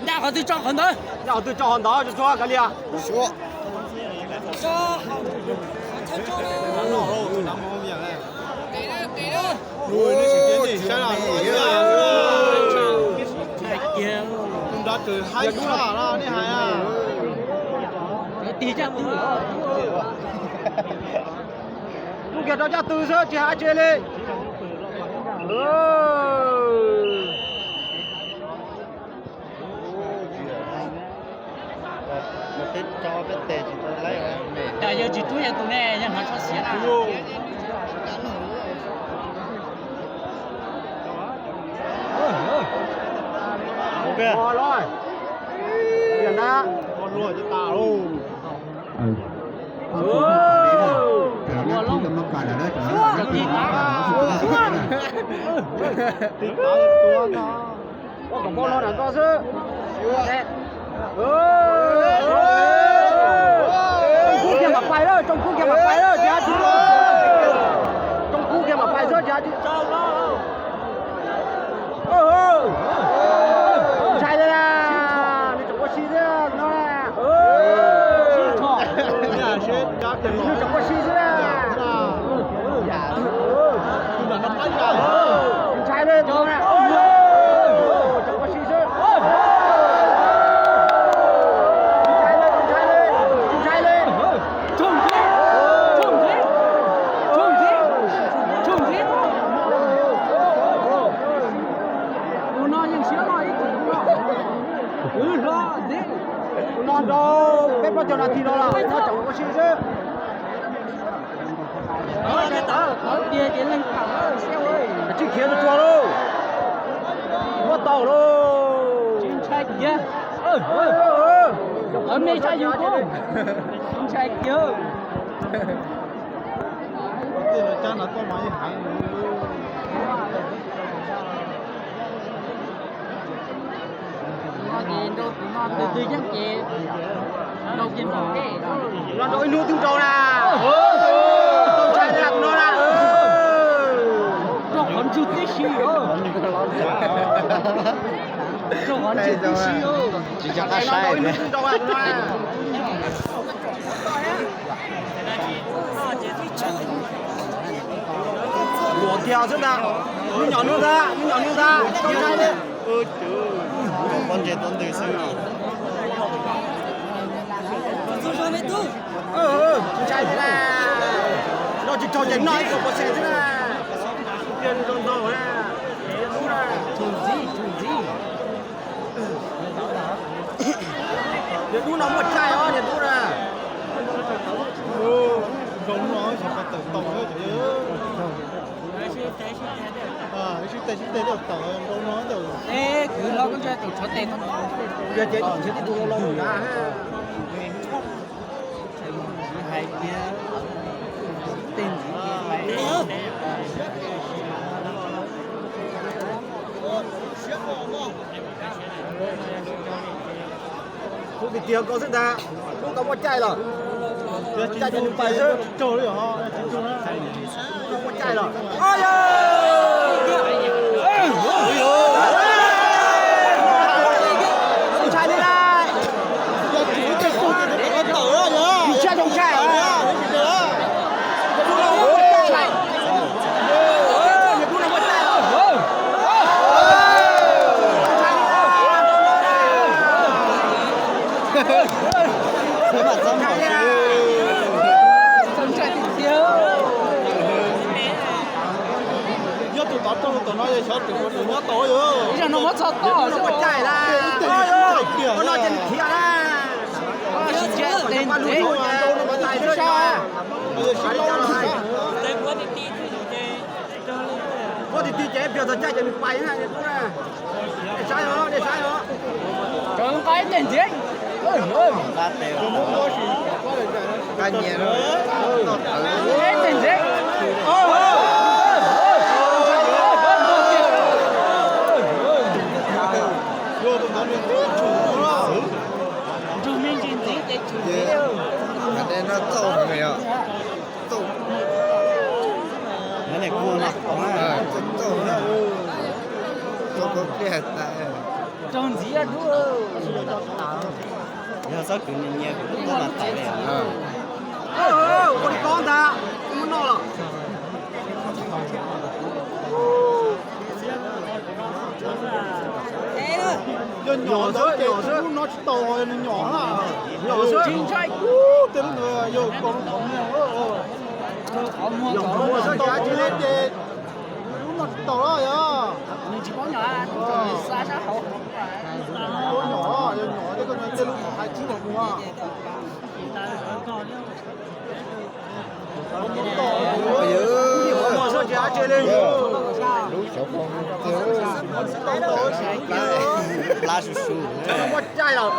Ncaj qhov twg tso qhov ntawd. Ncaj qhov twg tso qhov ntawd, tsuag tsuag kav liam. Tus nrad tseem haib tshaj nej hais. Mus kiag rau caj tw xwb tsis hais dab tsi li. Yog tsis rub yog tus ne yog hnov tso siab na. Ua kom npau lo nram ko xwb. Tsoo kub kiag mam pais lawm, tsoo kub kiag mam pais lawm, tsis hais tsis, tsoo kub kiag mam pais xwb tsis hais tsis. Ntshai li na, nws tseem ua si xwb no. Nws tseem ua si xwb na. Ntshai li, tseem ua si xwb. Ntshai li, ntshai li, ntshai li. Tus no yeej siab loj ib tug no. Kwv hlo ntxiv. Tus no nrau peb plaub caug nas this no los no tseem ua si xwb. Qhov tiag ces leej tawm siab ua. Tsis khiav tsuag tsuag lauj. Muab tau lauj. Tsis ntshai kiag. Qhov me tshaj yus kub. Tsis ntshai kiag. Tus no ces nrau, tus no tus twg yeej ces nrau ces nrau. Tus no nrau ib hnub twb nrau na. Tau ntshai na tus no na. Rau qhov ntswg tib si os. Rau qhov ntswg tib si os. Tsis nco qab saib. Tus no nrau ib hnub twb nrau na tus no na. Luam kiag xwb ntag. Nub nyom nub ntag, nub nyom nub ntag. Tsis ntshai li. Pob ntseg tuaj ntws xwb no. Tsis ntshai li na. Noj tsis tshua ces noj ib puas percent xwb na. Tiag zoo ntau na. Niag dub no muaj caij os niag dub na. Zoo no xyov puas tawm tau. Sib tes sib tes tawm zoo no. Kwv los koj ntsia tus tsov tes no. Ces nrhiav tib tug lo lo na. Hais tias tej ntxiv Kuv tis tiag koj xwb ntag. Lub tau muaj caij los. Caij ces nws pais xwb. Lub tau muaj caij los. Ntshai li na. Ntshai zoo ntshai. Nyob tus tod rau tus no xyov tus nyob tod. Ib zaug no muab txog toj xwb. Ua no ces nws khiav na. Tsis ntsia tes ntsev. Muab tis tis ces pliag txog caij ces nws pais na. Nej saib os, nej saib os. Rov nqa ib tes ntxiv. Ib tes ntxiv. Nrog me ntsis ntxiv ces tshwm ntxiv. Raug ntxiv dub. Yog txhob kwv nyias nyias kuv twb muab mas tawm li. Ua li ko ntag, muab noj los. Yog nyom ntawd ces lub no tsis tau, yog nws nyom na. Tej lub ntawd yog ko, ces lub no tsis tau los yog. Nyom, yog nyom, tej ko tej lub hais tsib los mus. Lub xyov ko, plab su su. Muaj caij lawm.